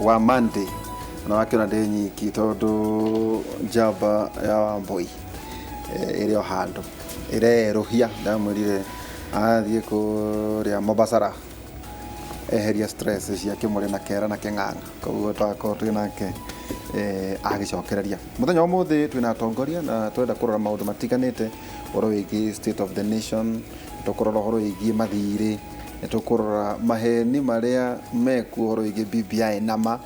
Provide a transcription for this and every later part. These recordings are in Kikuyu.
Wa Monday na wakĩona ndĩ nyiki tondũ njamba ya Wambui ĩrĩ o handũ ĩrerũhia. Ndamwĩrire athiĩ kũrĩa Mombasa eheria stress cia kĩmũrĩ na kera na kĩng'ang'a, koguo twakorwo twĩ nake agĩcokereria. Mũthenya wa ũmũthĩ twĩna atongoria na twenda kũrora maũndũ matiganĩte, ũhoro wĩgiĩ state of the nation, tũkũrora ũhoro wĩgiĩ mathirĩ, nĩ tũkũrora maheni marĩa mekuo ũhoro wĩgiĩ BBI nama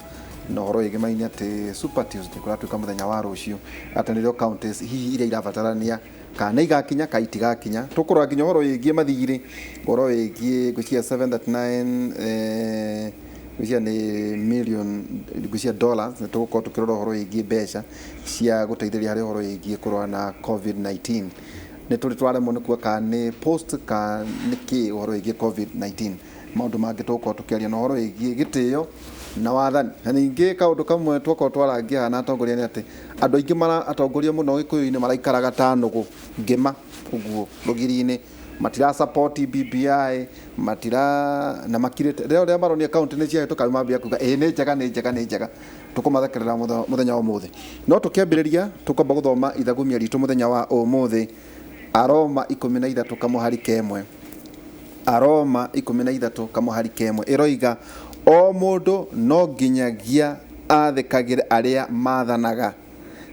na ũhoro wĩgiĩ maini atĩ Super Tuesday kũratuĩka mũthenya wa rũciũ, atĩ nĩrĩo counties hihi iria irabatarania kana nĩ igakinya kana itigakinya. Tũkũrora nginya ũhoro wĩgiĩ mathirĩ, ũhoro wĩgiĩ ngwĩciria 739, ngwĩciria nĩ million, ngwĩciria dollars. Nĩ tũgũkorwo tũkĩrora ũhoro wĩgiĩ mbeca cia gũteithĩrĩria harĩ ũhoro wĩgiĩ kũrũa na COVID-19. Nĩ tũrĩ twaremwo nĩ kuga kana nĩ post kana nĩ kĩ ũhoro wĩgiĩ COVID-19. Maũndũ mangĩ tũgũkorwo tũkĩaria na ũhoro wĩgiĩ gĩtĩo na wathani. Na ningĩ kaũndũ kamwe twakorwo twarangia haha na atongoria nĩ atĩ andũ aingĩ mara atongoria mũno Gĩkũyũ-inĩ maraikaraga ta nũgũ ngĩma ũguo rũgiri-inĩ, matira support BBI, matira na makirĩte. Rĩrĩa rĩrĩa maronia kaunti nĩ ciahĩtũka, mambia kuga ĩĩ nĩ njega, nĩ njega, nĩ njega. Tũkũmathekerera mũthenya wa ũmũthĩ. No tũkĩambĩrĩria tũkwamba gũthoma ithagumia ritũ mũthenya wa ũmũthĩ, Aroma 13 kamũhari kemwe. Aroma 13 kamũhari kemwe ĩroiga, o mũndũ no nginyagia athĩkagĩre arĩa mathanaga,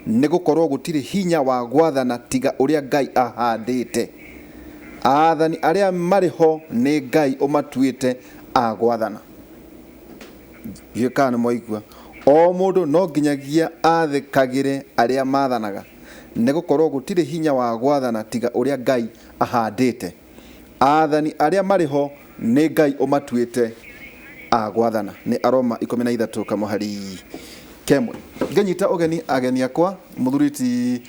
nĩ gũkorwo gũtirĩ hinya wa gwathana tiga ũrĩa Ngai ahandĩte. Aathani arĩa marĩ ho nĩ Ngai ũmatuĩte a gwathana. Ndiũĩ kana nĩ mwaigua. O mũndũ no nginyagia athĩkagĩre arĩa mathanaga, nĩ gũkorwo gũtirĩ hinya wa gwathana tiga ũrĩa Ngai ahandĩte. Aathani arĩa marĩ ho nĩ Ngai ũmatuĩte a gwathana. Nĩ Aroma 13 kamũhari kemwe. Ngĩnyita ũgeni ageni akwa, mũthuri ti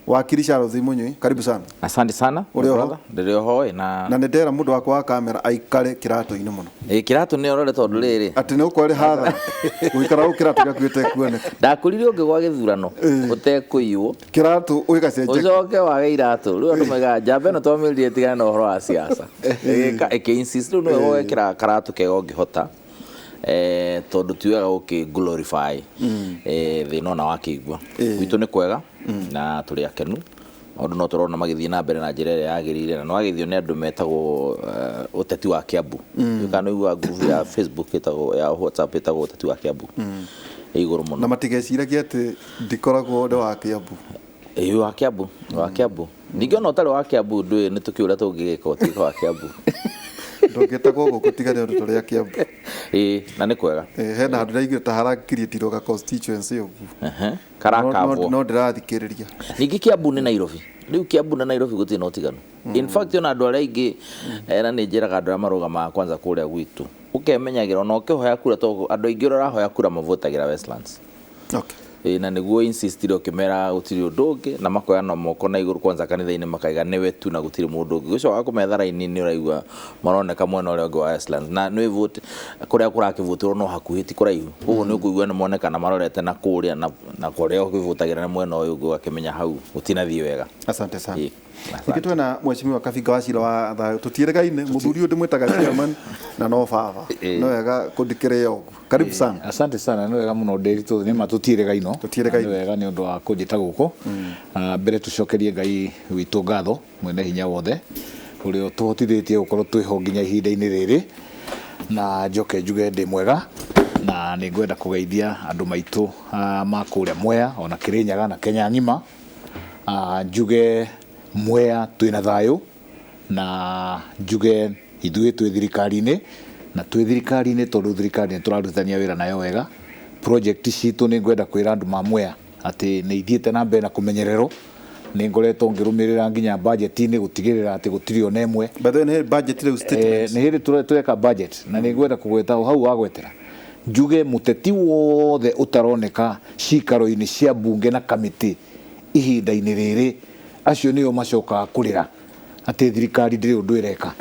wakiri Charles Munyui, karibu sana. Asante sana. Ũrĩ oho? Brother. Ndĩrĩ oho ĩ na Na nĩ ndera mũndũ wakwa wa kamera aikare kĩratũ-inĩ mũno. Ĩ, kĩratũ nĩ orore tondũ rĩrĩ. Atĩ nĩ gũkorwo rĩ hathara gũikara gũkũ kĩratũ gĩaku gĩtekuoneka. Ndakũrire ũngĩgwa gĩthurano ũtekũiywo kĩratũ ũgĩgacenjeka ũcoke wage iratũ. Rĩu andũ maigaga njamba ĩno twamĩrire ĩtigane na ũhoro wa siasa, ĩgĩka ĩkĩ insist. Rĩu nĩwe ũgekĩra karatũ kega ũngĩhota, tondũ ti wega gũkĩ glorify thĩna ona wakĩigua. Gwitũ nĩ kwega na tũrĩ akenu. Maũndũ no tũrona magĩthiĩ na mbere na njĩra ĩrĩa yagĩrĩire, na nĩwagĩthio nĩ andũ metagwo ũteti wa Kiambu. Kana nĩũiguaga group ya Facebook ĩtagwo, ya WhatsApp ĩtagwo ũteti wa Kiambu, ĩ igũrũ mũno. Na matigeciragie atĩ ndikoragwo ndĩ wa Kiambu. Ĩ, wa Kiambu, wa Kiambu. Ningĩ ona ũtarĩ wa Kiambu ndũĩ nĩ tũkĩũĩ ũrĩa tũngĩgĩka ũtuĩke wa Kiambu. Ndũngĩtagwo gũkũ tiga nĩ ũndũ tũrĩ a Kiambu. Ĩ, na nĩ kwega. Hena handũ ndaiguire ta harakiriĩtirwo ga constituency ũguo. Karakabwo. No ndĩrathikĩrĩria. Ningĩ Kiambu nĩ Nairobi. Rĩu Kiambu na Nairobi gũtirĩ na ũtiganu. In fact, ona andũ arĩa aingĩ, na nĩ njĩraga andũ arĩa marũgamaga kwanza kũrĩa gwitũ, ũkemenyagĩra ona ũkĩhoya kura, tondũ andũ aingĩ ũrĩa ũrahoya kura mavotagĩra Westlands. Ĩ, na nĩguo insistire ũkĩmera gũtirĩ ũndũ ũngĩ, na makoya na moko na igũrũ kwanza kanitha-inĩ makaiga nĩwe tu na gũtirĩ mũndũ ũngĩ. Gũcoka kũmetha raini nĩ ũraigua maroneka mwena ũrĩa ũngĩ wa Westlands, na nĩ vote kũrĩa kũrakĩvotĩrwo no hakuhĩ, ti kũraihu, koguo nĩ ũkũigua nĩ monekana marorete na kũrĩa na kũrĩa ũkĩvotagĩra nĩ mwena ũyũ ũngĩ, ũgakĩmenya hau gũtinathiĩ wega. Asante sana. Ĩ, Ningĩ twĩna mheshimiwa Kabinga wa Cira wa Thayũ tũtiĩrĩgaine, mũthuri ũyũ ndĩmwĩtaga chairman na no baba. Nĩ wega kũndikĩrĩa ũguo. Karibu sana. Asante sana, nĩ wega mũno Ndĩritũ, nĩ ma tũtiĩrĩgaino. Tũtiĩrĩgaine. Nĩ wega nĩ ũndũ wa kũnjĩta gũkũ. Mbere tũcokerie Ngai witũ ngatho mwene hinya wothe ũrĩa ũtũhotithĩtie gũkorwo twĩho nginya ihinda-inĩ rĩrĩ, na njoke njuge ndĩ mwega, na nĩ ngwenda kũgeithia andũ maitũ ma kũrĩa Mwea ona Kĩrĩnyaga na Kenya ng'ima. Njuge Mwea twĩna thayũ, na njuge ithuĩ twĩ thirikari-inĩ, na twĩ thirikari-inĩ tondũ thirikari nĩ tũrarutithania wĩra nayo wega. Project citũ nĩ ngwenda kwĩra andũ ma Mwea atĩ nĩ ithiĩte na mbere na kũmenyererwo. Nĩ ngoretwo ngĩrũmĩrĩra nginya budget-inĩ gũtigĩrĩra atĩ gũtirĩ ona ĩmwe. By the way, nĩ budget rĩu statement. Nĩ hĩndĩ tũreka budget, na nĩ ngwenda kũgweta o hau wagwetera, njuge mũteti wothe ũtaroneka cikaro-inĩ cia mbunge na kamĩtĩ ihinda-inĩ rĩrĩ, acio nĩo macokaga kũrĩra atĩ thirikari ndĩrĩ ũndũ ĩreka,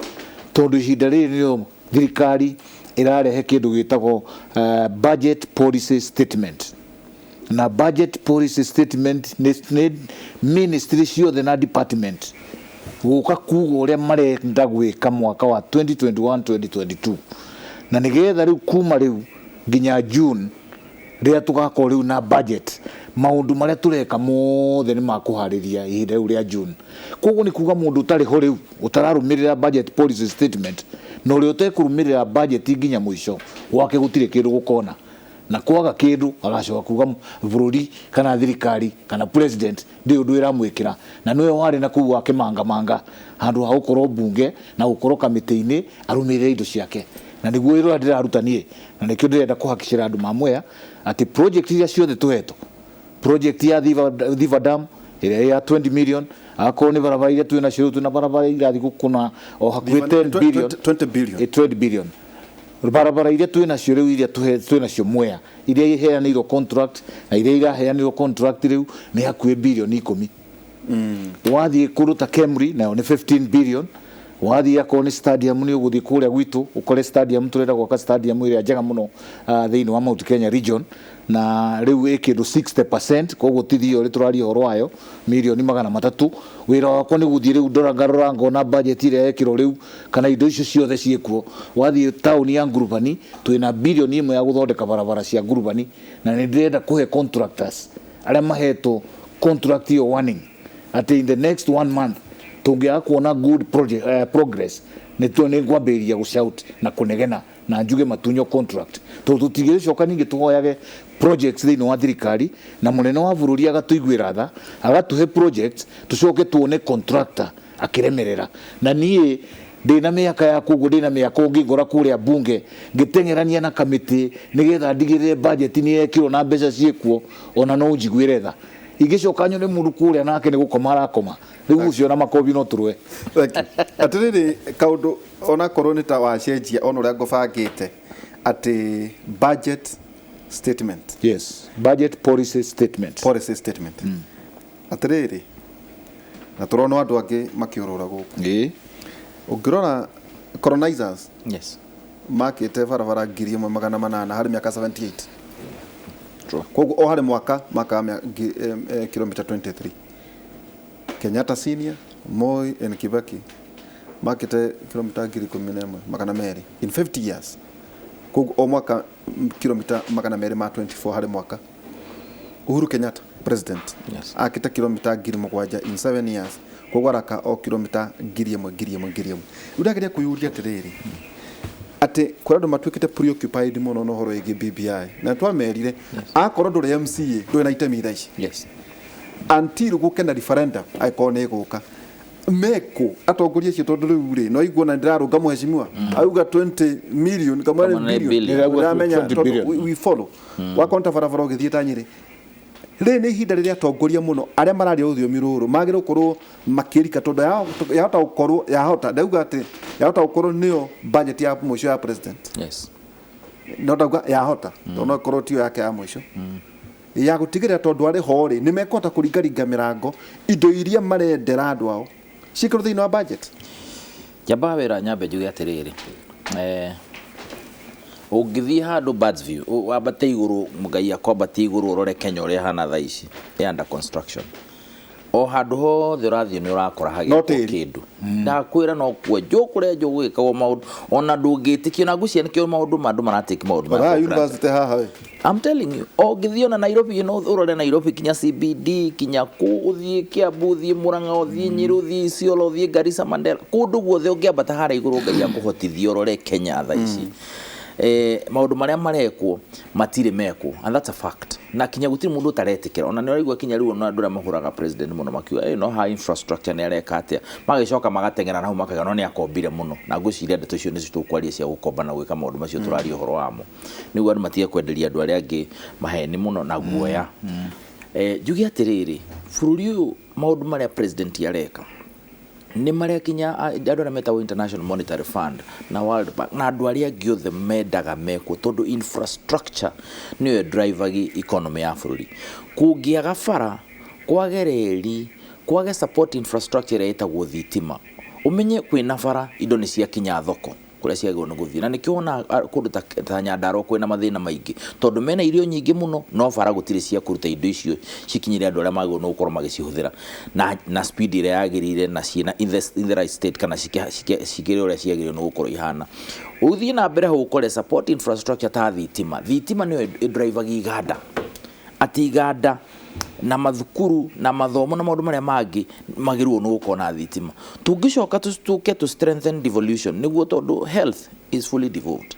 tondũ ihinda rĩrĩ nĩrĩo thirikari ĩrarehe kĩndũ gĩtagwo budget policy statement. Na budget policy statement nĩ ministry ciothe na department gũka kuga ũrĩa marenda gwĩka mwaka wa 2021 2022, na nĩgetha rĩu kuma rĩu nginya June. Rĩrĩa tũgakorwo rĩu na budget, maũndũ marĩa tũreka mothe nĩ makũharĩria ihinda rĩu rĩa June. Koguo nĩ kuga mũndũ ũtarĩ ho rĩu, ũtararũmĩrĩra budget policy statement, na ũrĩa ũtekũrũmĩrĩra budget nginya mũico gwake, gũtirĩ kĩndũ gũkona, na kwaga kĩndũ agacoka kuga bũrũri kana thirikari kana president ndĩ ũndũ ĩramwĩkĩra, na nĩwe warĩ na kũu akĩmangamanga handũ ha gũkorwo mbunge na gũkorwo kamĩtĩ-inĩ arũmĩrĩre indo ciake. Na nĩguo wĩra ũrĩa ndĩraruta niĩ, na nĩkĩo ndĩrenda kũhakicĩra andũ ma Mwea atĩ project iria ciothe tũhetwo, project ya Thiva Dam ĩrĩa ya 20 million, akorwo nĩ barabara iria twĩ nacio rĩu, twĩna barabara irathiĩ gũkũna o hakuhĩ 10 billion. 20 billion. 20 billion. Barabara iria twĩ nacio rĩu, iria twĩ nacio Mwea, iria iheanĩirwo contract na iria iraheanĩrwo contract rĩu, nĩ hakuhĩ bilioni 10. Wathiĩ kũndũ ta Kemri, nayo nĩ 15 billion. Wathiĩ akorwo nĩ stadium, nĩ ũgũthiĩ kũrĩa gwitũ ũkore stadium, tũrenda gwaka stadium ĩrĩa njega mũno thĩinĩ wa Mount Kenya region, na rĩu ĩ kĩndũ 60%. Koguo ti theory tũraria ũhoro wayo, mirioni 300. Wĩra wakwa nĩ gũthiĩ rĩu ndora, ngarora, ngona budget ĩrĩa yekĩrwo rĩu kana indo icio ciothe ciĩkuo. Wathiĩ taũni ya Ngurubani, twĩna bilioni 1 ya gũthondeka barabara cia Ngurubani, na nĩ ndĩrenda kũhe contractors arĩa mahetwo contract ĩyo warning atĩ in the next one month tũngĩaga kuona good project, progress, nĩ ngwambĩrĩria gũshout na kũnegena na njuge matunyo contract, tondũ tũtingĩgĩcoka ningĩ tũhoyage projects thĩinĩ wa thirikari na mũnene wa bũrũri agatũiguĩra tha agatũhe projects, tũcoke tuone contractor akĩremerera. Na niĩ ndĩna mĩaka ya koguo ndĩna mĩaka ũngĩngora kũrĩa bunge ngĩteng'erania na kamĩtĩ nĩgetha ndigĩrĩre budget nĩ yekĩrwo na mbeca ciĩkuo, ona no ũnjiguĩre tha ingĩcoka nyone mũndũ kũrĩa nake nĩ gũkoma arakoma rĩu ũcio na makobi no tũrũe. Thank you. Atĩrĩrĩ, kaũndũ onakorwo nĩ ta wacenjia ona ũrĩa ngũbangĩte atĩ budget statement. Yes, budget policy statement. Policy statement. Atĩrĩrĩ, na tũrona andũ angĩ makĩũrũra gũkũ. Ũngĩrora colonizers makĩte barabara 1800 harĩ mĩaka 78. Koguo o harĩ mwaka makaga kilomita 23. Kenyatta Senior, Moi and Kibaki makĩte kilomita 11,200 in 50 years. Koguo o mwaka kilomita 224 harĩ mwaka. Uhuru Kenyatta president akĩte kilomita 7,000 in 7 years. Koguo araka o kilomita 1,000, 1,000, 1,000. Rĩu ndageria kwĩyũria atĩrĩrĩ, atĩ kũrĩ andũ matuĩkĩte preoccupied mũno na ũhoro wĩgiĩ BBI, na twamerire akorwo ndũrĩ MCA ndũrĩ na itemi thaa ici until gũke na referendum, angĩkorwo nĩ ĩgũka meko atongoria acio, tondũ rĩu rĩ no iguo na ndĩrarũnga mheshimiwa auga 20 million kamwe Kamwe nĩ billion. billion. Ndĩramenya 20 tondũ billion. we follow wakonta barabara ũgĩthiĩ ta Nyĩrĩ. Rĩrĩ nĩ ihinda rĩrĩa atongoria mũno arĩa mararia rũthiomi rũrũ magĩrĩirwo gũkorwo makĩrika, tondũ yahota gũkorwo, yahota, ndauga atĩ yahota gũkorwo nĩyo budget ya mũico ya president. No ndauga yahota tondũ no ĩkorwo tiyo yake ya mũico ya gũtigĩrĩra, tondũ arĩ ho rĩ, nĩ mekũhota kũringaringa mĩrango indo iria marendera andũ ao ciĩkĩrwo thĩinĩ wa budget. Njamba wĩra nyambe njuge atĩrĩrĩ, ũngĩthiĩ handũ birds view, wambate igũrũ, Ngai akwambatie igũrũ ũrore Kenya ũrĩa ĩhana thaa ici, ĩ under construction. O handũ hothe ũrathiĩ nĩ ũrakora No hagĩkwo tĩri. kĩndũ. Ndakwĩra no kwenjwo kũrenjwo gwĩkagwo maũndũ ona ndũngĩtĩkio na ngwĩciria nĩkĩo maũndũ ma andũ maratake maũndũ maya Ona for granted. university haha we. I'm telling you, ũngĩthiĩ ona Nairobi, no ũrore Nairobi kinya CBD, kinya kũ, ũthiĩ Kiambu, ũthiĩ Murang'a, ũthiĩ Nyĩrĩ, ũthiĩ Isiolo, ũthiĩ Garissa, Mandera, kũndũ guothe ũngĩambata harĩa igũrũ Ngai akũhotithie ũrore Kenya thaa ici, maũndũ marĩa marekwo matirĩ mekwo, and that's a fact. Na kinya gũtirĩ mũndũ ũtaretĩkĩra, ona nĩ ũraigua kinya rĩu ona andũ arĩa mahũraga president mũno makiuga, no ha infrastructure nĩ areka atĩa, magĩcoka magateng'era na hau makauga no nĩ akombire mũno. Na ngwĩciria ndeto icio nĩcio tũkwaria cia gũkomba na gwĩka maũndũ macio tũraria ũhoro wamo, nĩguo andũ matige kwenderia andũ arĩa angĩ maheni mũno na guoya. Njuge atĩrĩrĩ, bũrũri ũyũ maũndũ marĩa president areka nĩ marĩa kinya andũ arĩa metagwo International Monetary Fund na World Bank na andũ arĩa angĩ othe mendaga mekwo, tondũ infrastructure nĩyo ĩdrivagi economy ya bũrũri. Kũngĩaga bara, kwage reri, kwage support infrastructure ĩrĩa ĩtagwo thitima, ũmenye kwĩna bara indo nĩ ciakinya thoko. Kũrĩa ciagĩrĩirwo nĩ gũthiĩ, na nĩkĩo wona kũndũ ta Nyandarua kwĩna mathĩna maingĩ, tondũ mena irio nyingĩ mũno, no bara gũtirĩ cia kũruta indo icio cikinyĩre andũ arĩa magĩrĩirwo nĩ gũkorwo magĩcihũthĩra na speed ĩrĩa yagĩrĩire, na ciĩna in the right state, kana cikĩrĩ ũrĩa ciagĩrĩirwo nĩ gũkorwo ihana. Ũthiĩ na mbere hau, ũkore support infrastructure ta thitima. Thitima nĩyo ĩndrivaga iganda, atĩ iganda na mathukuru na mathomo na maũndũ marĩa mangĩ magĩrĩirwo nĩ gũkorwo na thitima. Tũngĩcoka tũke to strengthen devolution, nĩguo, tondũ health is fully devolved,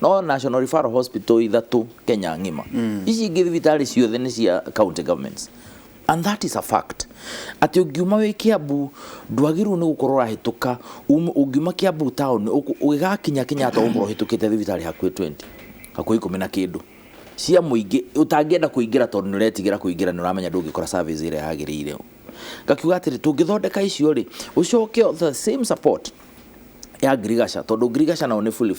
no National Referral Hospital ithatũ Kenya ng'ima. Ici ingĩ thibitarĩ ciothe nĩ cia county governments, and that is a fact, atĩ ũngiuma wĩ Kiambu ndwagĩrĩirwo nĩ gũkorwo ũrahĩtũka, ũngiuma Kiambu town ũgĩgakinya Kenyatta, ũgũkorwo ũhĩtũkĩte thibitarĩ hakuhĩ 20, hakuhĩ 10 na kĩndũ cia mũingĩ ũtangĩenda kũingĩra, tondũ nĩ ũretigĩra kũingĩra, nĩ ũramenya ndũngĩkora service ĩrĩa yagĩrĩire. Ngakiuga atĩrĩ, tũngĩthondeka icio rĩ, ũcoke the same support ya ngirigaca, tondũ ngirigaca nao nĩ fully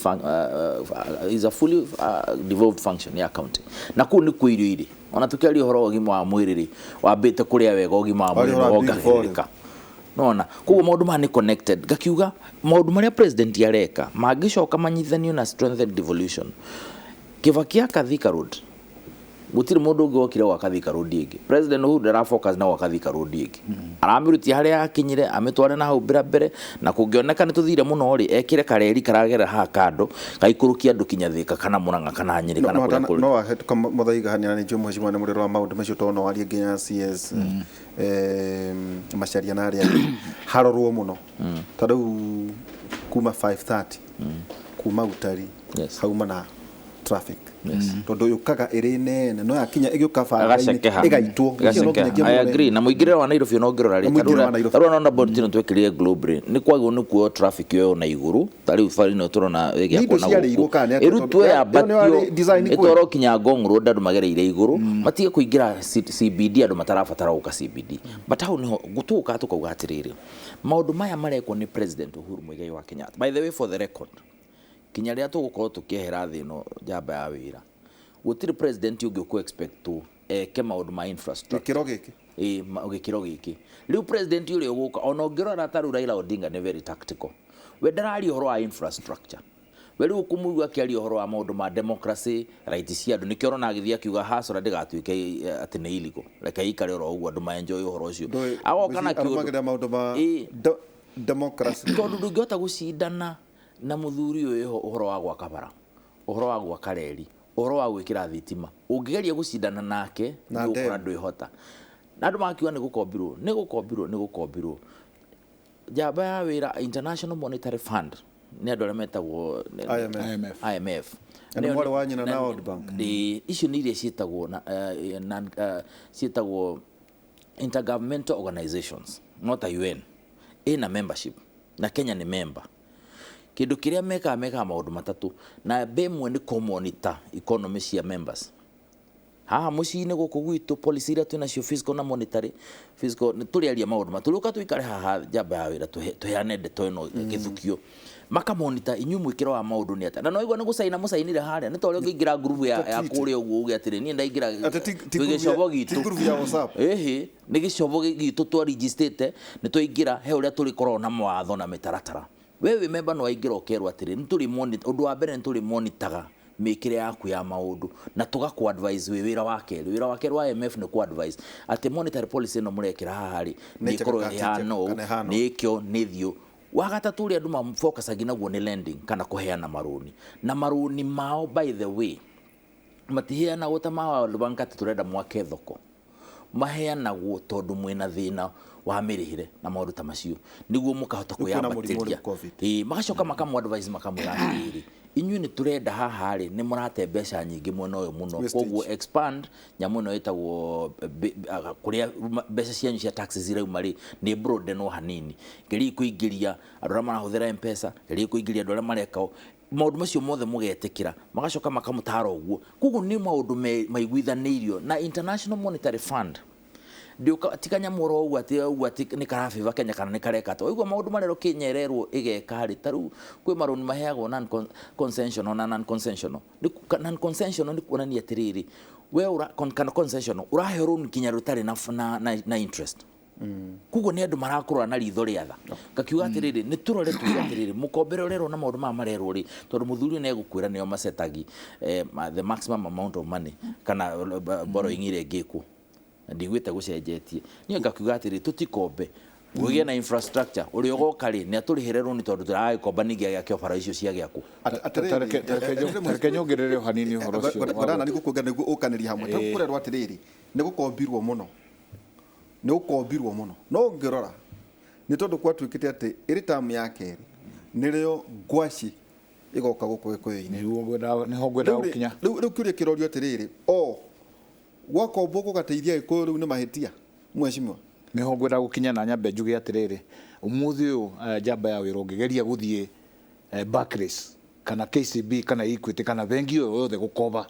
is a fully devolved function ya county, na kũu nĩkuo irio irĩ. Ona tũkĩaria ũhoro wa ũgima wa mwĩrĩ rĩ, wambĩte kũrĩa wega, ũgima wa mwĩrĩ Warĩ ũra big four. nĩwongagĩrĩrĩka. Nona koguo maũndũ maya nĩ connected. Ngakiuga maũndũ marĩa president areka mangĩcoka manyitithanio na strengthened devolution. Kibaki aka Thika Road, gũtirĩ mũndũ ũngĩ wokire gwaka Thika Road ĩngĩ. President Uhuru ndara focus na gwaka Thika Road ĩngĩ, aramĩrutia harĩa yakinyire, amĩtware na hau mbere mbere, na kũngĩoneka nĩ tũthire mũno rĩ, ekĩre kareri karagera haha kando gaikũrũkia andũ kinya Thika kana Murang'a kana Nyĩrĩ kana kũrĩa kũrĩ. No wahĩtũka Muthaiga hanini, nĩ njũĩ mheshimiwa nĩ mũrĩro wa maũndũ macio, tondũ no warie nginya CS Macharia na arĩa angĩ, harorwo mũno. Ta rĩu kuma 5:30 kuma utari hauma na traffic, tondũ yũkaga ĩrĩ nene, no yakinya ĩgĩũka barabara-inĩ Ĩgacekeha. ĩgaitwo. Ĩgacekeha. I agree. Na mũingĩrĩre wa Nairobi ona ũngĩrora rĩ, Na mũingĩrĩre wa Nairobi. Tarĩu ona bodi ĩno twekĩrire globe rĩ, nĩ kwagĩrĩirwo nĩ kuoywo traffic ĩyo na igũrũ. Ta rĩu bara ĩno tũrona Nĩ ĩgĩakwo indo na ciarĩirwo gũkũ, kana nĩ atĩa? ĩrutwo Tondũ ĩyo nĩyo yambatio yarĩ design kweli. ĩtwarwo kinya Ngong Road, andũ magereire igũrũ, matige kũingĩra CBD, andũ matarabatara gũka CBD. But hau nĩho tũgũkaga tũkauga atĩrĩrĩ, maũndũ maya marekwo nĩ President Uhuru Muigai wa Kenyatta, by the way, for the record, kinya rĩrĩa tũgũkorwo tũkĩehera thĩ ĩno, njamba ya wĩra, gũtirĩ president ũngĩ ũkũ expect eke maũndũ ma infrastructure Gĩkĩro gĩkĩ. Ĩ gĩkĩro gĩkĩ. Rĩu president ũrĩa ũgũka, ona ũngĩrora ta rĩu Raila Odinga nĩ very tactical. We ndararia ũhoro wa infrastructure, we rĩu ũkũmũigua akĩaria ũhoro wa maũndũ ma democracy, right cia andũ. Nĩkĩo ũrona agĩthiĩ akiuga hasara ndĩgatuĩke atĩ nĩ illegal, reke ikare oro ũguo, andũ maenjoy ũhoro ũcio. Ndũĩ, Agoka na kĩũndũ arũmagĩrĩra maũndũ ma democracy. Tondũ ndũngĩhota gũcindana na mũthuri ũyũ ho ũhoro wa gwaka bara, ũhoro wa gwaka reri, ũhoro wa gwĩkĩra thitima. Ũngĩgeria gũcindana nake, Na nĩũgũkora dam. ndwĩhota. Na andũ makiuga nĩ gũkombirwo, nĩ gũkombirwo, nĩ gũkombirwo. Njamba ya wĩra, International Monetary Fund nĩ andũ arĩa metagwo IMF. IMF. IMF. Na nĩ mwarĩ wa nyina na World Bank. Icio nĩ iria ciĩtagwo na, ciĩtagwo intergovernmental organizations, no ta UN ĩna membership, na Kenya nĩ member. Kĩndũ kĩrĩa mekaga maũndũ matatũ, na mbe ĩmwe nĩ kũmonitor economy cia members. Haha mũciĩ-inĩ gũkũ gwitũ, policy iria twĩnacio, fiscal na monetary, fiscal, nĩ tũrĩaria maũndũ ma tũrĩũka tũikare haha, njamba ya wĩra, tũheane ndeto ĩno gĩthukio, makamonita inyuĩ mwĩkĩro wa maũndũ nĩ atĩa. Na no igua nĩ gũcaina mũcainire harĩa, nĩ ta ũrĩa ũngĩingĩra ngurubu ya kũrĩa ũguo uge atĩrĩ, niĩ ndaingĩra Atĩ ti twĩ ngurubu gĩcobo ti gitũ. ngurubu ya WhatsApp. Ĩhĩ, nĩ gĩcobo gitũ twarijistĩte, nĩ twaingĩra he ũrĩa tũrĩkoragwo na mawatho na mĩtaratara. We wĩ memba no waingĩra ũkerwo atĩrĩ, nĩ tũrĩ ũndũ wa mbere nĩ tũrĩ monitaga mĩkĩre yaku ya maũndũ na tũgakũ advise. Wĩ wĩra wa kerĩ, wĩra wa kerĩ wa IMF nĩ kũ advise atĩ monetary policy ĩno mũrekĩra haha rĩ, Nĩ nĩ ĩkorwo njega kana ti ĩhana njega, ũũ, kana ĩhana ũũ. nĩ ĩkĩo nĩ thiũ. Wa gatatũ ũrĩa andũ mafocusagi naguo nĩ lending, kana kũheana marũni. Na marũni mao, by the way, matiheanagwo ta ma World Bank atĩ tũrenda mwake thoko. Maheanagwo tondũ mwĩna thĩna wa mĩrĩhĩre na maũndũ ta macio, nĩguo mũkahota Rĩu kwĩna mũrimũ kwĩyambatĩria. rĩu COVID. Ĩĩ, magacoka makamũ advise, makamwĩra atĩrĩrĩ, inyuĩ nĩ tũrenda haha rĩ, nĩ mũrate mbeca nyingĩ mwena ũyũ mũno, Wastage. koguo expand nyamũ ĩno ĩtagwo kũrĩa mbeca cianyu cia taxes irauma rĩ, nĩ broadenwo hanini, geriai kũingĩria andũ arĩa marahũthĩra M-Pesa, geriai kũingĩria andũ arĩa mareka ũũ. Maũndũ macio mothe mũgetĩkĩra, magacoka makamũtara ũguo. Koguo nĩ maũndũ maiguithanĩirio na International Monetary Fund. Ndiũka ti kanyamũ oro ũguo atĩ ũguo atĩ nĩ karabĩba Kenya kana nĩ kareka atĩa. Waigua maũndũ marĩa Kenya ĩrerwo ĩgeka rĩ, ta rĩu kwĩ marũni maheagwo non consensual na non consensual. Non consensual nĩ kuonania atĩrĩrĩ, we ũra kana consensual ũraheo rũni nginya rũtarĩ na interest. Koguo nĩ andũ marakũrora na ritho rĩa tha. Ngakiuga atĩrĩrĩ, nĩ tũrore tuge atĩrĩrĩ, mũkombere ũrerwo na maũndũ maya marerwo rĩ, tondũ mũthuri ũyũ nĩ egũkwĩra nĩo macetagi the maximum amount of money kana borrowing ĩrĩa ĩngĩkwo. Na ndiguĩte gũcenjetie. Niĩ ngakiuga atĩrĩrĩ, tũtikombe, kũgĩe na infrastructure, ũrĩa ũgoka rĩ, nĩ atũrĩhĩre rũni tondũ tũragĩkomba ningĩ agĩake bara icio ciagĩakwo. Tareke nyongerere o hanini ũhoro ũcio wa Ngwendana nĩ gũkuongerera nĩguo ũkanĩrie hamwe. Tondũ kũrerwo atĩrĩrĩ, nĩ gũkombirwo mũno, nĩ gũkombirwo mũno, no ũngĩrora nĩ tondũ gwatuĩkĩte atĩ ĩrĩ tamu ya kerĩ nĩrĩo ngwaci ĩgoka gũkũ Gĩkũyũ-inĩ. Nĩho ngwendaga gũkinya. Rĩu kĩũria kĩrorio atĩrĩrĩ, o gwakombwo gũgateithia Gĩkũyũ rĩu nĩ mahĩtia, mheshimiwa? Nĩho ngwendaga gũkinya na nyambe njuge atĩrĩrĩ, ũmũthĩ ũyũ njamba ya wĩra ũngĩgeria gũthiĩ Barclays kana KCB kana Equity kana bengi o yothe gũkomba,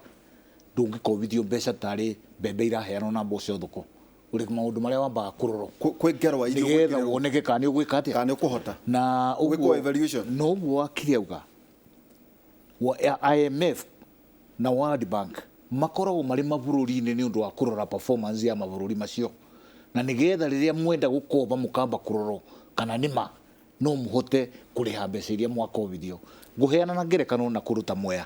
ndũngĩkombithio mbeca tarĩ mbembe iraheanwo na mboco thoko. Ũrĩ maũndũ marĩa wambaga kũrorwo kwĩ ngerwa iria nĩgetha ũgwĩkĩrĩrwo. Woneke kana nĩ ũgwĩka atĩa, kana nĩ ũkũhota na gwĩkwo evaluation. Na ũguo wakiri auga wa IMF na World Bank makoragwo marĩ mabũrũri-inĩ nĩ ũndũ wa kũrora performance ya mabũrũri macio, na nĩgetha rĩrĩa mwenda gũkomba mũkamba kũrorwo kana nĩma no mũhote kũrĩha mbeca iria mwakombithio. Ngũheana na ngerekano na kũruta Mwea.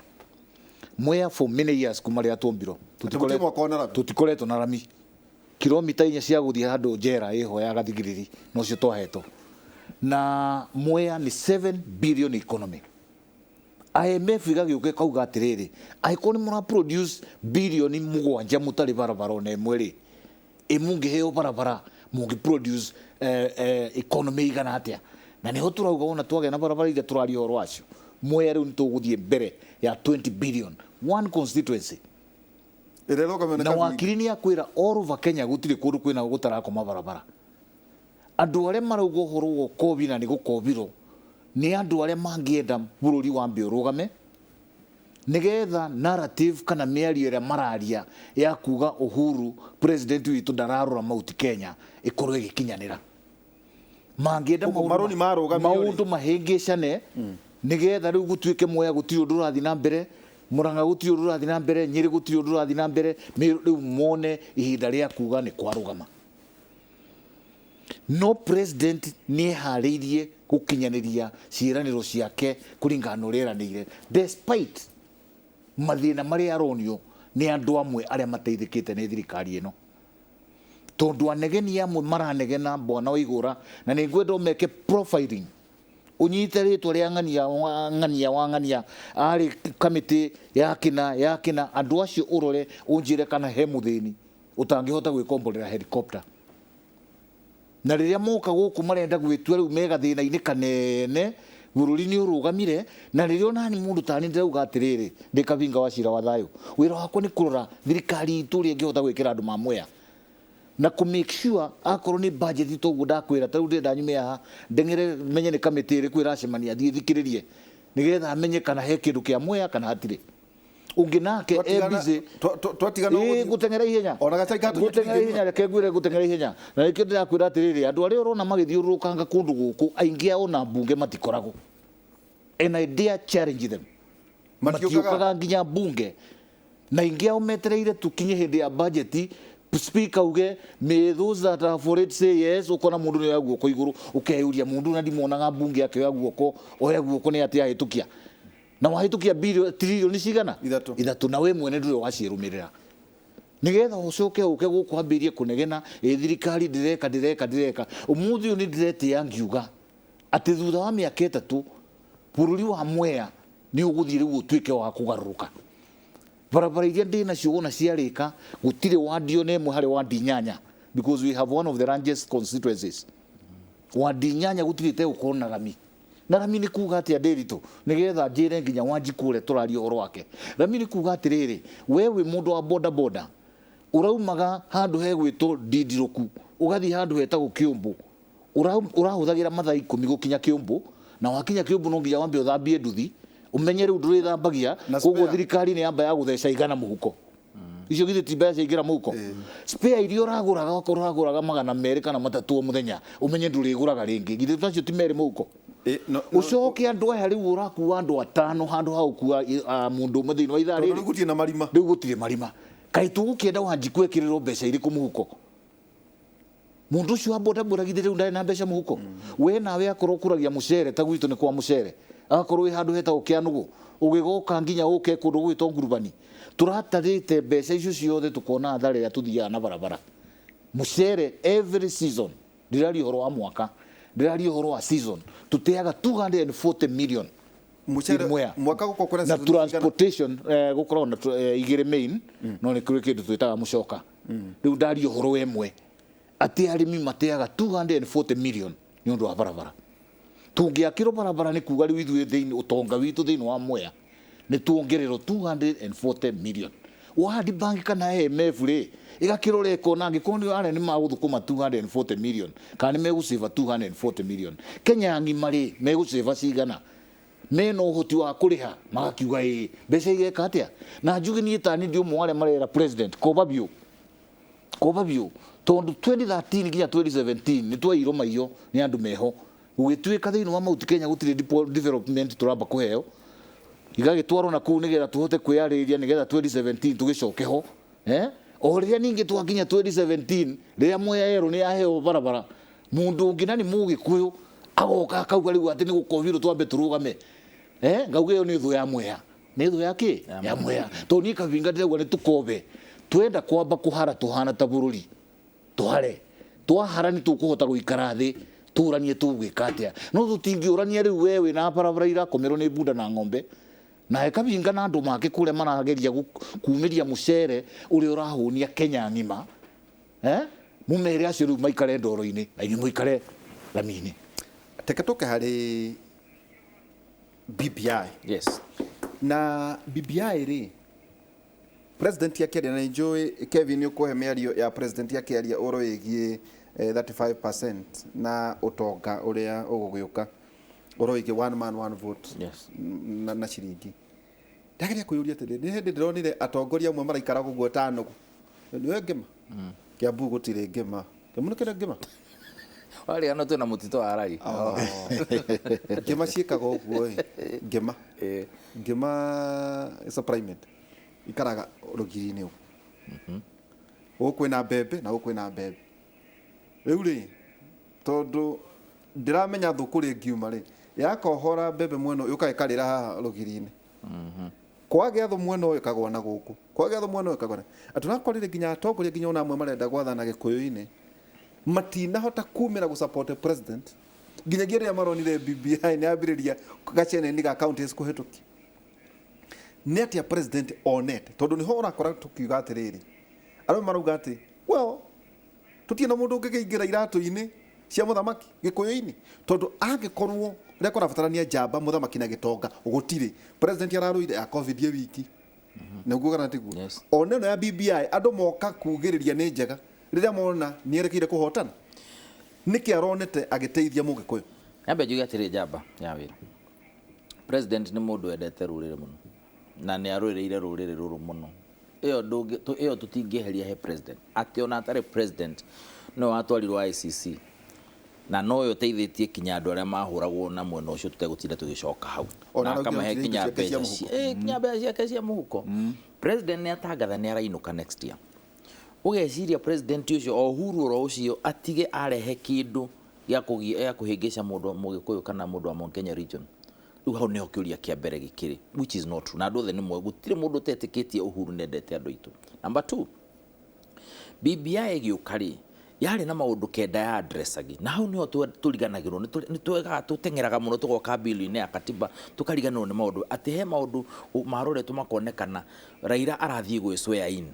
Mwea for many years kuma rĩrĩa twombirwo Gũtirĩ mwaka ona rami. Tũtikoretwo na rami, kilomita 4 cia gũthiĩ handũ njera ĩho ya gathigiriri nocio twahetwo. Na Mwea nĩ 7 billion economy. IMF ĩgagĩũka ĩkauga atĩrĩrĩ, angĩkorwo nĩ mũra produce bilioni 7 mũtarĩ barabara ona ĩmwe rĩ, ĩ mũngĩheo barabara mũngĩ produce economy igana atĩa? Na nĩho tũrauga wona twagĩa na barabara iria tũraria ũhoro wacio, Mwea rĩu nĩ tũgũthiĩ mbere ya 20 billion one constituency. Ĩrĩa ĩrũgamio nĩ Na Kabinda. Wakiri nĩ akwĩra all over Kenya gũtirĩ kũndũ kwĩna gũtarakoma barabara. Andũ arĩa marauga ũhoro wa ũkombi na nĩ gũkombirwo nĩ andũ arĩa mangĩenda bũrũri wambe ũrũgame, nĩgetha narrative kana mĩario ĩrĩa mararia ya kuga Uhuru president witũ ndararora Mount Kenya ĩkorwo ĩgĩkinyanĩra. Mangĩenda Koguo marũni marũgamio rĩ. Maũndũ mahĩngĩcane nĩgetha rĩu gũtuĩke Mwea gũtirĩ ũndũ ũrathiĩ na mbere, Murang'a gũtirĩ ũndũ ũrathiĩ na mbere, Nyĩrĩ gũtirĩ ũndũ ũrathiĩ na mbere, rĩu mone ihinda rĩa kuga nĩ kwarũgama. No president nĩ eharĩirie gũkinyanĩria ciĩranĩro ciake kũringana na ũrĩa eranĩire, despite mathĩna marĩa aronio nĩ andũ amwe arĩa mateithĩkĩte nĩ thirikari ĩno. Tondũ anegeni amwe maranegena bwana Waigũra, na nĩ ngwenda ũmeke profiling, ũnyite rĩtwa rĩa ng'ania wa ng'ania wa ng'ania arĩ kamĩtĩ ya kĩna ya kĩna, andũ acio ũrore ũnjĩre kana he mũthĩni ũtangĩhota gwĩkomborera helicopter. Na rĩrĩa moka gũkũ marenda gwĩtua rĩu me gathĩna-inĩ kanene, bũrũri nĩ ũrũgamire. Na rĩrĩa onani mũndũ tani ndĩrauga atĩrĩrĩ, ndĩ kabinga wa cira wa thayũ, wĩra wakwa nĩ kũrora thirikari itũ ũrĩa ĩngĩhota gwĩkĩra andũ ma Mwea na kũ make sure akorwo nĩ budget toguo ndakwĩra. Ta rĩu ndĩrenda nyume haha ndeng'ere menye nĩ kamĩtĩ ĩrĩkũ ĩracemania, thiĩ thikĩrĩrie nĩgetha menye kana he kĩndũ kĩa Mwea kana hatirĩ. Ũngĩ nake e busy. Twatigana. Ĩĩ, gũteng'era ihenya. Ona gacai ka Gũteng'era ihenya, reke ngwĩre, gũteng'era ihenya. Na nĩkĩo ndĩrakwĩra atĩrĩrĩ, andũ arĩa ũrona magĩthiũrũrũkanga kũndũ gũkũ, aingĩ ao na mbunge matikoragwo, and I dare challenge them. Matiũkaga. Matiũkaga nginya mbunge, na aingĩ ao metereire tukinye hĩndĩ ya budget, speaker uge, "May those that are for it say yes." Ũkona mũndũ nĩ oya guoko igũrũ, ũkeyũria mũndũ na ndimonaga mbunge akĩoya guoko, oya guoko nĩ atĩ ahĩtũkia na wahĩtũkia trilioni cigana? 3. 3, na we mwene ndũrĩ waciĩrũmĩrĩra, nĩgetha ũcoke ũke gũkũ ambĩrĩrie kũnegena ĩ thirikari ndĩreka ndĩreka ndĩreka. Ũmũthĩ ũyũ nĩ ndĩretĩĩa ngiuga atĩ thutha wa mĩaka 3 bũrũri wa Mwea nĩ ũgũthiĩ rĩu ũtuĩke wa kũgarũrũka. Barabara iria ndĩ nacio wona ciarĩka, gũtirĩ wandi ona ĩmwe harĩ wandi 8, because we have one of the largest constituencies, wandi 8 gũtirĩ ĩtegũkorwo na rami. Na rami nĩ kuga atĩa, Ndĩritũ? Nĩgetha njĩre nginya Wanjikũ ũrĩa tũraria ũhoro wake, rami nĩ kuga atĩrĩrĩ, we wĩ mũndũ wa boda boda ũraumaga handũ hegwĩtwo Ndindirũku ũgathiĩ handũ hetagwo Kĩũmbũ, ũrahũthagĩra mathaa 10 gũkinya Kĩũmbũ, na wakinya Kĩũmbũ no nginya wambe ũthambie nduthi, ũmenye rĩu ndũrĩthambagia. Na Koguo spare. Thirikari nĩ yamba ya gũtheca 100 mũhuko. Icio githĩ ti mbeca ingĩra mũhuko? Spare iria ũragũraga, okorwo ũragũraga 200 kana 300 o mũthenya, ũmenye ndũrĩgũraga rĩngĩ. Githĩ macio ti merĩ mũhuko? No, Ũcoke andũ aya rĩu ũrakua andũ atano handũ ha gũkua mũndũ ũmwe thĩinĩ wa ithaa tondũ rĩrĩ. Rĩu gũtirĩ na marima. Rĩu gũtirĩ marima. Kaĩ tũgũkĩenda Wanjikũ ekĩrĩrwo mbeca irĩkũ mũhuko? Mundu ucio wa boda boda githĩ rĩu ndarĩ na mbeca mũhuko? We nawe akorwo ũkũragia mũcere ta gwitũ nĩ kwa mũcere, agakorwo wĩ handũ hetagwo Kĩanũgũ, ũgĩgoka nginya ũke kũndũ gwĩtwo Ngurubani, tũratarĩte mbeca icio ciothe tukona athara ĩrĩa tũthiaga na barabara. Mũcere every season, ndĩraria ũhoro wa mwaka, ndĩraria ũhoro wa season, tũteaga 240 million. Mucere Mwea. Mwaka gũkorwo kwĩna Na season cigana? Transportation, gũkoragwo na igĩrĩ main, no nĩ kũrĩ kĩndũ twĩtaga mũcoka. Rĩu ndaria ũhoro wa ĩmwe, atĩ arĩmi mateaga 240 million nĩ ũndũ wa barabara. Tũngĩakĩrwo barabara nĩ kuga rĩu ithuĩ thĩinĩ ũtonga witũ thĩinĩ wa Mwea nĩ tuongererwo 240 million. World Bank kana IMF rĩ ĩgakĩrora ĩkona angĩkorwo nĩ arĩa nĩ magũthũkũma 240 million kana nĩ megũcĩva 240 million, Kenya ng'ima rĩ megũcĩva cigana? Mena ũhoti wa kũrĩha? Magakiuga ĩĩ, mbeca igeka atĩa? Na njuge niĩ tani ndi ũmwe wa arĩa marera president koba biũ, koba biũ, tondũ 2013 nginya 2017 nĩ twairwo maiyo nĩ andũ meho, gũgĩtuĩka thĩinĩ wa Mount Kenya gũtirĩ development tũramba kũheo, igagĩtwarwo na kũu nĩgetha tũhote kwĩyarĩrĩria nĩgetha 2017 tũgĩcoke ho, eh? O rĩrĩa ningĩ twakinya 2017, rĩrĩa Mwea erũ nĩ yaheo barabara, mũndũ ũngĩ na nĩ Mũgĩkũyũ agoka akauga rĩu atĩ nĩ gũkobirwo twambe tũrũgame, eh? Ngauga ĩyo nĩ thũ ya Mwea, nĩ thũ ya kĩ ya Mwea, tondũ niĩ Kabinga ndĩrauga nĩ tũkobe, twenda kwamba kũhara tũhana ta bũrũri, tũhare, twahara nĩ tũkũhota gũikara thĩ tũranie tũgwĩka atĩa, no tũtingĩũrania rĩu we wĩna barabara irakomerwo nĩ bunda na ng'ombe, nawe Kabinga na andũ make kũrĩa marageria kumĩria mũcere ũrĩa ũrahũnia Kenya ng'ima, eh? Mumere acio rĩu maikare ndoro-inĩ na inyuĩ mũikare rami-inĩ. Teke tũke harĩ BBI. Yes. Na BBI rĩ, president akĩaria, na nĩnjũĩ Kevin ũkũhe mĩario ya president akĩaria ũhoro wĩgiĩ 35% na ũtonga ũrĩa ũgũgĩũka, ũhoro wĩgiĩ one man one vote. Na ciringi ndageria kwĩyũria atĩrĩrĩ, nĩ hĩndĩ ndĩronire atongoria amwe maraikara ũguo ta nũgũ. Nĩwe ngĩma Kiambu gũtirĩ ngĩma, Kiambu nĩ kĩrĩ ngĩma. Warĩ ano twĩna mũtitũ wa Arari. Ngĩma ciĩkaga ũguo ĩ, ngĩma ngĩma is a primate, ikaraga rũgiri-inĩ ũguo, gũkũ kwĩna mbembe na gũkũ kwĩna mbembe. Rĩu rĩ, tondũ ndĩramenya thũ kũrĩa ĩngiuma rĩ, yakohora mbembe mwena ũyũ yũkaga ĩkarĩra haha rũgiri-inĩ, kwagĩa thũ mwena ũyũ ĩkagwa na gũkũ, kwagĩa thũ mwena ũyũ ĩkagwa na atĩ ũrakorire nginya atongoria nginya ona amwe marenda gwathana gĩkũyũ-inĩ matinahota kumĩra gũ support president nginyagia rĩrĩa maronire BBI nĩ yambĩrĩria gaceneni ga counties kũhĩtũkia. Nĩ atĩa president onete? Tondũ nĩho ũrakora tũkiuga atĩrĩrĩ, arĩa marauga atĩ well, tũtirĩ na mũndũ ũngĩkĩingĩra iratũ-inĩ cia mũthamaki gĩkũyũ-inĩ, tondũ angĩkorwo rĩrĩa kũrabatarania njamba mũthamaki na gĩtonga gũtirĩ, president ararũire ya COVID ĩ wiki, nĩguo kana tiguo? Yes. Ona ĩno ya BBI andũ moka kugĩrĩria nĩ njega rĩrĩa mona nĩ erekeire kũhotana, nĩkĩ aronete agĩteithia mũgĩkũyũ? Nyambe njuge atĩrĩ, njamba ya wĩra, president nĩ mũndũ wendete rũrĩrĩ mũno na nĩ arũĩrĩire rũrĩrĩ rũrũ mũno. Ĩyo ĩyo tũtingĩeheria he president, atĩ ona atarĩ president no watwarirwo ICC na noyo ũteithĩtie kinya andũ arĩa mahũragwo na mwena ũcio, tũtegũtinda tũgĩcoka hau. Ona na no akamahe nginya kinya ciake cia mbeca mũhuko. Kinya mbeca ciake cia mũhuko. President nĩ atangatha nĩ arainũka next year, ũgeciria president ũcio o Uhuru oro ũcio atige arehe kĩndũ gĩa kũhĩngĩca mũndũ mũgĩkũyũ kana mũndũ wa Mount Kenya region. Rĩu hau nĩho kĩũria kĩa mbere gĩkĩrĩ, which is not true, na andũ othe nĩ moĩ gũtirĩ mũndũ ũtetĩkĩtie Uhuru nĩendete andũ aitũ. Number 2, BBI ĩgĩũka rĩ, yarĩ na maũndũ kenda ya addressagi, na hau nĩho tũriganagĩrwo, nĩ twegaga tũteng'eraga mũno tũgoka bill-inĩ ya katiba tũkariganĩrwo nĩ maũndũ atĩ he maũndũ maroretwo makonekana Raila arathiĩ gwĩ swear in,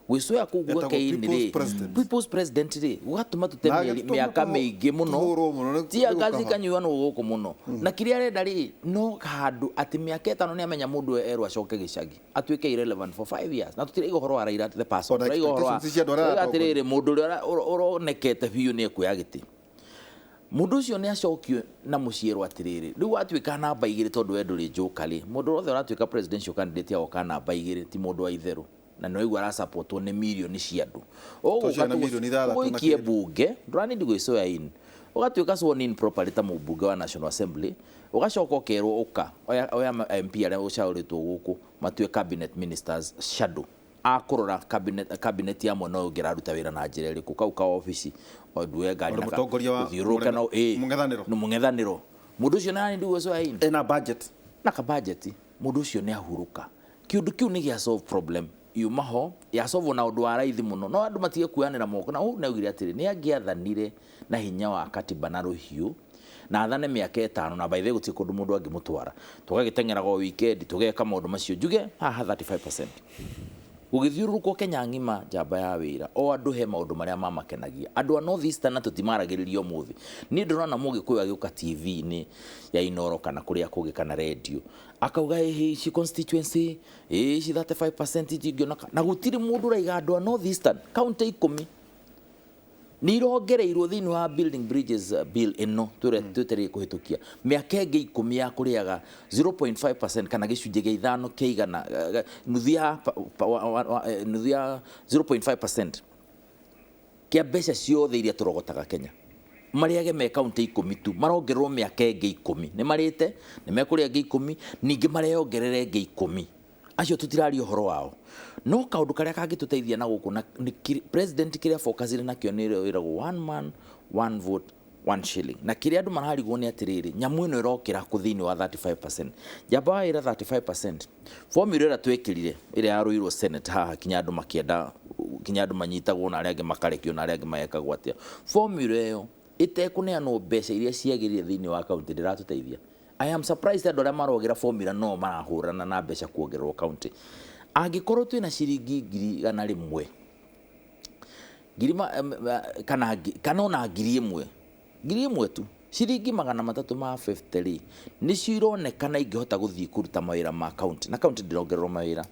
gwĩcoya kũu Etagwo gwake in People's rĩ, President. People's President rĩ, gũgatũma tũte Na agĩtũma mĩaka mĩingĩ mũno. tũhũrwo mũno nĩ Tia nĩ ngaci gũkaba. kanyuanwo gũkũ mũno, na kĩrĩa arenda rĩ, no handũ atĩ mĩaka 5 nĩ amenya mũndũ ũyũ erwo acoke gĩcagi atuĩke irrelevant for 5 years, na tũtiraiga ũhoro wa Raila the person, Ona tũraiga ũhoro wa expectations cia andũ arĩa tũraiga aratongoria. atĩrĩrĩ, mũndũ ũrĩa ũronekete biũ nĩ ekuoya gĩtĩ, mũndũ ũcio nĩ acokio na mũciĩrwo atĩrĩrĩ, rĩu watuĩka namba 2 tondũ we ndũrĩ njoka rĩ, mũndũ wothe ũratuĩka presidential candidate agoka namba 2 ti mũndũ wa itherũ, na nĩ waigua arasupportwo nĩ mirioni cia andũ. Tũcio ena mirioni 6 na Ũgũikie kĩndũ. bunge ndũranindi gwĩcoya in, ũgatuĩka sworn in properly ta mũmbunge wa National Assembly, ũgacoka ũkerwo ũka oya MP arĩa ũcaũrĩtwo gũkũ matue cabinet ministers shadow. Akũrora cabinet ya mwena ũyũ ũngĩ ĩraruta wĩra na njĩra ĩrĩkũ, kau ka obici ndue ngari Ũrĩ na mũtongoria wa gũthiũrũrũka no ĩ mũng'ethanĩro. Nĩ mũng'ethanĩro. Mũndũ ũcio nĩ ndugo ũcio Ena budget. Na kabajeti, mũndũ ũcio nĩ ahurũka. Kĩũndũ kĩu nĩ gĩa solve problem yuma ho, ya solve na ũndũ wa raithi mũno, no andũ matige kuoyanĩra moko. Na ũũ nĩaugire atĩrĩ, nĩ angĩathanire na hinya wa katiba na rũhiũ na athane mĩaka 5, na by the way gũtirĩ kũndũ mũndũ angĩmũtwara, tũgagĩteng'eraga o weekend, tũgeka maũndũ macio. Njuge haha 35% gũgĩthiũrũrũkwo Kenya ng'ima, njamba ya wĩra o andũ he maũndũ marĩa mamakenagia. Andũ a North Eastern na tũtimaragĩrĩria ũmũthĩ. Niĩ ndĩrona mũgĩkũyũ agĩũka TV-inĩ ya Inoro kana kũrĩa kũngĩ kana radio akauga, ĩhĩ, ici constituency, ĩ ici 35% itingĩoneka, na gũtirĩ mũndũ ũraiga andũ a North Eastern county 10 nĩ irongereirwo thĩinĩ wa Building Bridges Bill ĩno twetereire kũhĩtũkia, mĩaka ĩngĩ 10 ya kũrĩaga 0.5% kana gĩcunjĩ gĩa 5 kĩa igana, nuthu ya nuthu ya 0.5% kĩa mbeca ciothe iria tũrogotaga Kenya, marĩage me kaunti 10 tu. Marongererwo mĩaka ĩngĩ 10. Nĩ marĩte, nĩ mekũrĩa ĩngĩ 10, ningĩ mareyongerere ĩngĩ 10. Acio tũtiraria ũhoro wao. No kaũndũ karĩa kangĩtũteithia na gũkũ na nĩ president kĩrĩa focusire nakĩo nĩ ĩrĩa ĩragwo one man, one vote, one shilling. Na kĩrĩa andũ mararigwo nĩ atĩrĩrĩ, nyamũ ĩno ĩrokĩra kũ thĩinĩ wa 35%? Njamba wa wĩra, 35% formula ĩrĩa twekĩrire, ĩrĩa yarũirwo Senate haha kinya andũ makĩenda, kinya andũ manyitagwo na arĩa angĩ makarekio na arĩa angĩ magekagwo atĩa, formula ĩyo ĩtekũneanwo mbeca iria ciagĩrĩire thĩinĩ wa kaunti ndĩratũteithia. I am surprised andũ arĩa marogera formula no marahũrana na mbeca kuongererwo kaunti. Angĩkorwo twĩna ciringi 100,000, ngiri kana kana ona 1,000, 1,000 tu, ciringi 350 rĩ, nĩcio ironekana ingĩhota gũthiĩ kũruta mawĩra ma kaunti, na kaunti ndĩrongererwo mawĩra.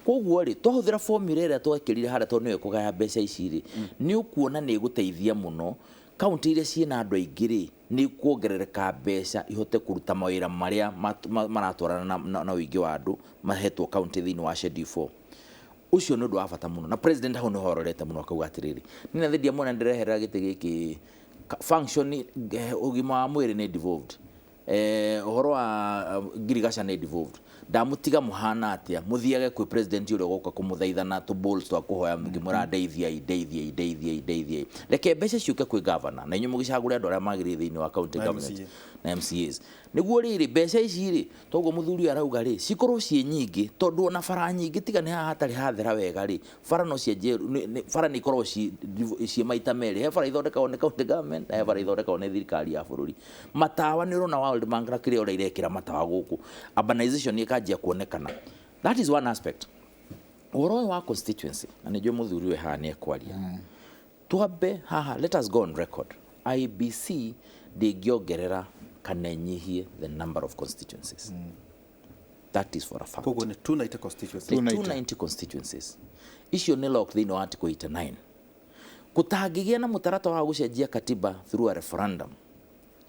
Koguo rĩ, twahũthĩra formula ĩrĩa twekĩrire harĩa, tondũ nĩyo ĩkũgaya mbeca ici rĩ, nĩ ũkuona nĩ ĩgũteithia mũno kaunti iria ciĩna andũ aingĩ rĩ, nĩ kuongerereka mbeca ihote kũruta mawĩra marĩa maratwarana na ũingĩ wa andũ mahetwo kaunti thĩinĩ wa schedule 4. Ũcio nĩ ũndũ wa bata mũno, na president hau nĩho arorete mũno, akauga atĩrĩrĩ, niĩ na thendia mwana ndĩreherera gĩtĩ gĩkĩ function, ũgima wa mwĩrĩ nĩ devolved, ũhoro wa ngirigaca nĩ devolved, ndamũtiga mũhana atĩa mũthiage kwĩ president ũrĩa ũgoka kũmũthaithana tũ balls twa kũhoya ngĩmwĩra ndeithiai, ndeithiai, ndeithiai, ndeithiai. Reke mbeca ciũke kwĩ governor na inyuĩ mũgĩcagũre andũ arĩa magĩrĩire thĩinĩ wa county Na government MCA. Na MCAs. Nĩguo rĩrĩ, mbeca ici rĩ, toguo mũthuri ũyũ arauga rĩ, cikorwo ciĩ nyingĩ, tondũ ona bara nyingĩ tiga nĩ haha hatarĩ hathera wega rĩ, bara no cianjie bara nĩ ikoragwo ciĩ maita merĩ. He bara ithondekagwo nĩ county government na he bara ithondekagwo nĩ thirikari ya bũrũri. Matawa nĩ ũrona World Bank na kĩrĩa ũrĩa irekĩra matawa gũkũ, urbanization nĩ ĩkanjia kuonekana. That is one aspect. Ũhoro ũyũ wa constituency, na nĩ njũĩ mũthuri ũyũ haha nĩ ekwaria, twambe haha, let us go on record, IEBC ndĩngĩongerera kana ĩnyihie the number of constituencies. That is for a fact. Koguo nĩ 290 constituencies. Nĩ 290. 290 constituencies. Icio nĩ locked thĩinĩ wa article 89. Gũtangĩgĩa na mũtaratara wa gũcenjia katiba through a referendum,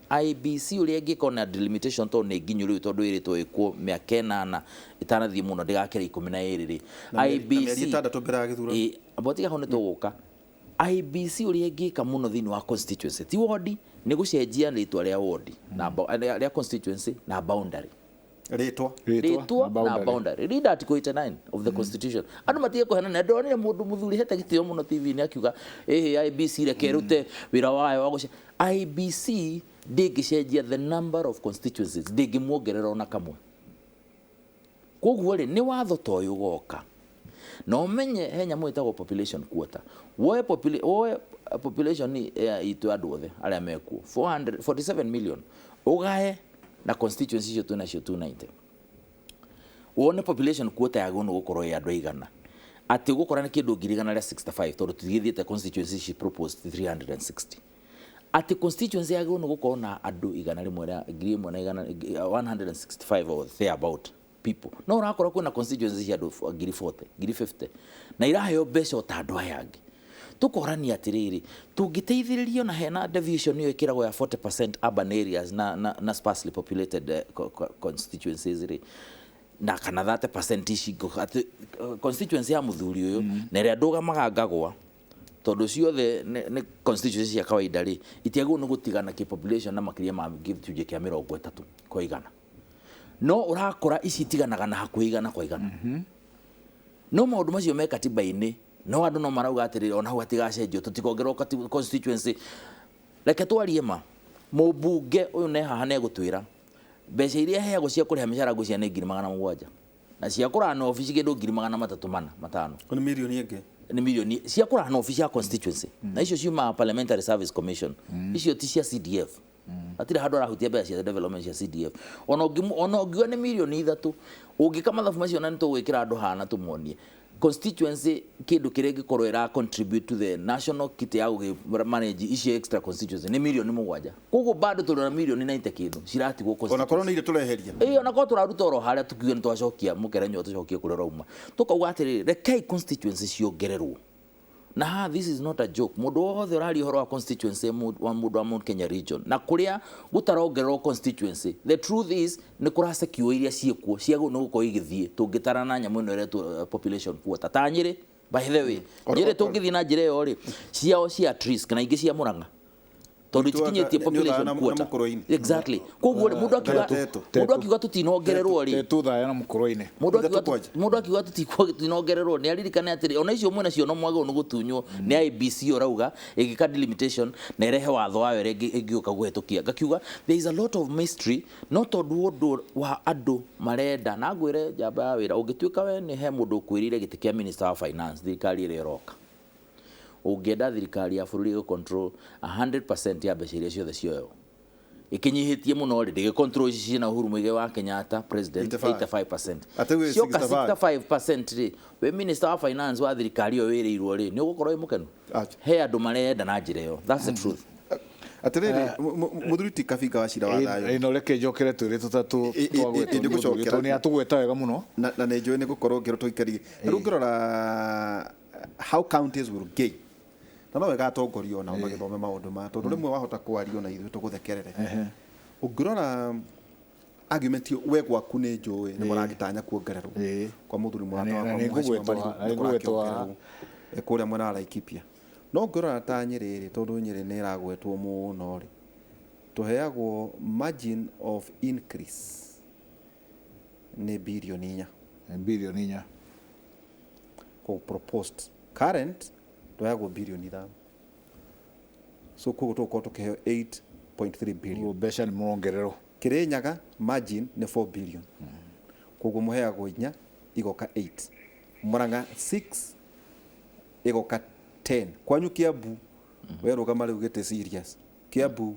IEBC ũrĩa ĩngĩkorwo na delimitation, tondũ nĩ nginyu rĩu, tondũ ĩrĩtwo ĩkwo mĩaka 8 ĩtanathiĩ mũno ndĩgakĩra 12 rĩ, Na mĩeri 6 mbere ya gĩthurano. Ĩ, amba tiga hau, nĩ tũgũka. IEBC ũrĩa ĩngĩka mũno thĩinĩ wa constituency, ti wodi, nĩ gũcenjia rĩtwa rĩa wodi na rĩa constituency na boundary. Rĩtwa. Rĩtwa na boundary. Boundary. Read article 89 of the constitution. Andũ matige kũhenania. Ndonire mũndũ mũthuri hete gĩtĩo mũno TV-inĩ akiuga, ĩhĩ, IEBC reke ĩrute wĩra wayo wa gũce. IEBC ndĩngĩcenjia the number of constituencies, ndĩngĩmuongerera ona kamwe. Koguo rĩ, nĩ watho ta ũyũ ũgoka na ũmenye he nyamũ ĩtagwo population quota. Woe woe population itũ ya andũ othe arĩa mekuo 447 million, ũgae na constituency icio twĩnacio 290, wone population quota yagĩrĩirwo nĩ gũkorwo ĩ andũ aigana atĩ ũgũkora nĩ kĩndũ 165,000, tondũ tũtigĩthiĩte constituency ici proposed 360, atĩ constituency yagĩrĩirwo nĩ gũkorwo na andũ igana rĩmwe rĩa ngiri ĩmwe na igana 165 or there about people. No ũrakora kwĩna constituency cia andũ 40,000, 50,000, na iraheo mbeca o ta andũ aya angĩ. Tũkorania atĩrĩrĩ, tũngĩteithĩrĩrio na hena deviation ĩyo ĩkĩragwo ya 40% urban areas na sparsely populated constituencies rĩ, na kana 30% ici atĩ constituency ya mũthuri ũyũ na ĩrĩa ndũgamaga ngagwa, tondũ ciothe nĩ constituency cia kawaida rĩ, itiagĩrĩirwo nĩ gũtigana kĩ population na makĩria ma gĩcunjĩ kĩa 30%. No ũrakora ici itiganaga na hakuhĩ 100%. No maũndũ macio me katiba-inĩ, no andũ no marauga atĩrĩrĩ, ona hau hatigacenjio, tũtikongererwo constituency. Reke twarie ma, mũmbunge ũyũ ne haha nĩegũtwĩra mbeca iria aheagwo cia kũrĩha mĩcara ngwĩciria nĩ 700,000, na cia kũrana obici kĩndũ 345,000. Nĩ mirioni ĩngĩ. Nĩ mirioni cia kũrana obici ya constituency, na icio ciumaga Parliamentary Service Commission, icio ti cia CDF. Hatirĩ handũ arahutia mbeca cia development cia CDF. Ona ũngiuga nĩ mirioni 3, ũngĩka mathabu macio na nĩ tũgwĩkĩra andũ haha na tũmonie constituency kĩndũ kĩrĩa ĩngĩkorwo ĩra contribute to the national kitty ya gũkĩ manage icio extra constituency nĩ mirioni 7. Koguo bado tũrĩ na mirioni 90 kĩndũ ciratigwo Ona korwo nĩ iria tũreheria. Ĩĩ, ona korwo tũraruta oro harĩa tukiuge nĩ twacokia mũkerenyo, tũcokie kũrĩa ũrauma, tũkauga atĩrĩrĩ, rekei constituency ciongererwo. Na haha this is not a joke. Mũndũ wothe ũraria ũhoro wa constituency wa mũndũ wa Mount Kenya region na kũrĩa gũtarongererwo constituency, the truth is nĩ kũrasecure iria ciĩkuo ciagĩrĩirwo nĩ gũkorwo igĩthiĩ. Tũngĩtara na nyamũ ĩno ĩretwo population quota ta Nyĩrĩ, by the way, Nyĩrĩ tũngĩthiĩ na njĩra ĩyo rĩ, ciao cia at risk na ingĩ cia Mũrang'a, tondũ itikinyĩtie population quota. Exactly. Koguo rĩ, mũndũ akiuga mũndũ akiuga tũtinongererwo rĩ, Tetũ thaya na mũkũrũ-inĩ. Mũndũ akiuga tũtinongererwo, nĩ aririkane atĩrĩ, ona icio mwena cio no mwagĩrĩirwo nĩ gũtunywo nĩ IEBC, ũrauga ĩgĩka delimitation na ĩrehe watho wayo ĩrĩa ĩngĩũka kũhetũkia. Ngakiuga there is a lot of mystery, no tondũ ũndũ wa andũ marenda. Na ngwĩre njamba ya wĩra, ũngĩtuĩka we nĩ he mũndũ ũkwĩrĩire gĩtĩ kĩa minister wa finance thirikari ĩrĩa ĩroka, ũngĩenda thirikari ya bũrũri ĩgũ control 100% ya mbeca iria ciothe cioywo, ĩkĩnyihĩtie mũno rĩ, ndĩgĩ control ici ciĩna Uhuru Muigai wa Kenyatta president 85%. 85. Cioka 65% rĩ, we minister wa finance wa thirikari ĩyo wĩrĩirwo rĩ, nĩ ũgũkorwo wĩ mũkenu? He andũ marenda na njĩra ĩyo. That's the truth. Atĩrĩrĩ, mũthuri ti Kabinga wa cira wa thayũ. Ĩno reke njokere twĩrĩ tũtatũ twagwetwo nĩ atũgweta wega mũno. Na nĩ njũĩ nĩ gũkorwo ngĩrwo tũikarie. Rĩu ngĩrora how counties will gain, na no wega atongoria onao magĩthome maũndũ maya, tondũ rĩmwe wahota kwario na ithuĩ tũgũthekerere. Ũngĩrora argument we gwaku nĩ njũĩ nĩ mũragĩtanya kuongererwo kwa mũthuri mũrata wakwa nĩ kũrakĩongererwo kũrĩa mwena wa Laikipia. No ngĩrora ta Nyĩrĩ rĩ, tondũ Nyĩrĩ nĩ ĩragwetwo mũno rĩ, tũheagwo margin of increase nĩ birioni 4. Birioni 4. Ko proposed current tũheagwo birioni 5, so koguo tũgũkorwo tũkĩheo 8.3 billion. Mbeca nĩ mũrongererwo. Kĩrĩnyaga margin nĩ 4 billion, koguo mũheagwo 4 igoka 8. Mũrang'a 6 igoka 10. Kwanyu Kiambu werũgama rĩu gĩtĩ serious, Kiambu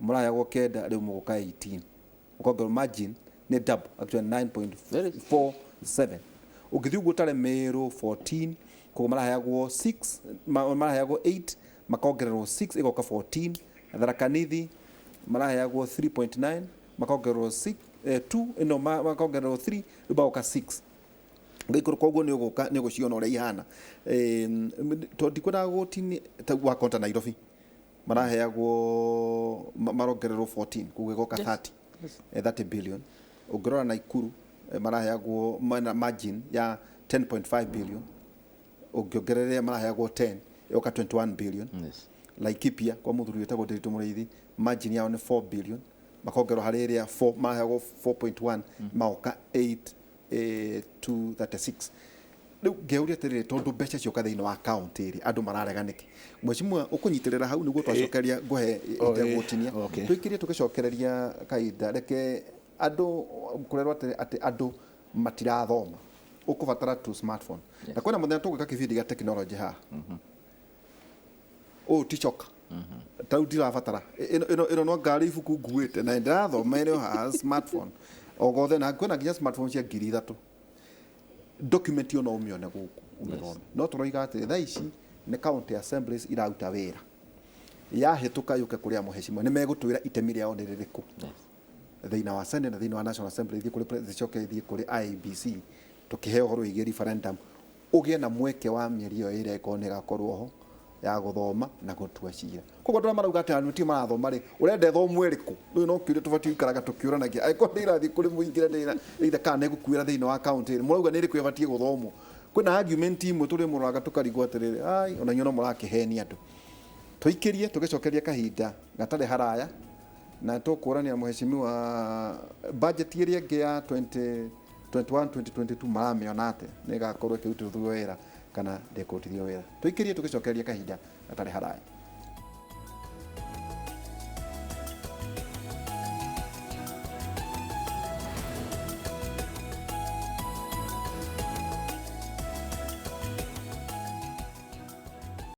mũraheagwo 9, rĩu mũgũka 18, ũkongerwo margin nĩ double, actually 9.47. Ũngĩthiĩ ũguo ũtare Meru 14, koguo maraheagwo 6, maraheagwo 8, makongererwo 6 ĩgoka 14. Tharaka Nithi maraheagwo 3.9, makongererwo 6, 2, ĩno makongererwo 3, rĩu magoka 6. Ngaikũrũka koguo nĩ ũgũka nĩ ũgũciona ũrĩa ihana. Tondũ ndikwendaga gũtini wakonta Nairobi maraheagwo marongererwo 14, koguo ĩgoka 30, 30 billion. Ũngĩrora Naikuru maraheagwo margin ya 10.5 billion, ũngĩongereria maraheagwo 10, ĩgoka 21 billion. Laikipia kwa mũthuri wĩtagwo Ndiritu Mũrĩithi margin yao nĩ 4 billion, makongerwo harĩ ĩrĩa 4 maraheagwo 4.1, magoka 8, 236. Rĩu ngeuria atĩrĩrĩ, tondũ mbeca cioka thĩinĩ wa county rĩ, andũ mararega nĩkĩ? Mheshimiwa, ũkũnyitĩrĩra hau nĩguo twacokeria ngũhe itegũtinia. Tũikirie tũgĩcokereria kahinda, reke andũ kũrerwo atĩ andũ matirathoma, ũkũbatara tu smartphone. Na kwĩna mũthenya tũgwĩka kĩbindi gĩa technology haha. Ũũ ti coka. Ta rĩu ndirabatara ĩno no ngari ibuku nguĩte na ndĩrathoma ĩrĩ o haha smartphone o gothe, na kwĩna nginya smartphone cia 3,000. Document ĩyo no ũmĩone gũkũ ũmĩthome. No tũroiga atĩ thaa ici nĩ county assemblies iraruta wĩra, yahĩtũka yũke kũrĩa mũhecimiwa nĩ megũtwĩra itemi rĩao nĩ rĩrĩkũ thĩinĩ wa Senate na thĩinĩ wa National Assembly, ithiĩ kũrĩ icoke ithiĩ kũrĩ IEBC tũkĩheo ũhoro wĩgiĩ referendum, ũgĩe na mweke wa mĩeri ĩyo ĩrĩa ĩkorwo nĩ ĩgakorwo ho ya gũthoma na gũtua cira. Koguo andũ arĩa marauga atĩ andũ ti marathoma rĩ, ũrenda ĩthomwo ĩrĩkũ? Rĩu no kĩũria tũbatiĩ gũikaraga tũkĩũranagia, angĩkorwo nĩ ĩrathiĩ kũrĩ mũingĩ nĩ ĩrathiĩ kana nĩ ĩgũkuĩra thĩinĩ wa county rĩ, mũrauga nĩ ĩrĩkũ ĩbatiĩ gũthomwo? Kwĩna argument imwe tũrĩ mũraga tũkarigwo atĩrĩrĩ, ai ona inyuĩ no mũrakĩhenia andũ. Tũikĩrie tũgĩcokeria kahinda gatarĩ haraya, na tũkũrania mheshimiwa budget ĩrĩa ĩngĩ ya 2021 2022 maramĩona atĩ nĩ ĩgakorwo ĩkĩrutithio wĩra kana ndĩkũrutithio wĩra. Tũikĩrie tũgĩcokereria kahinda gatarĩ haraya.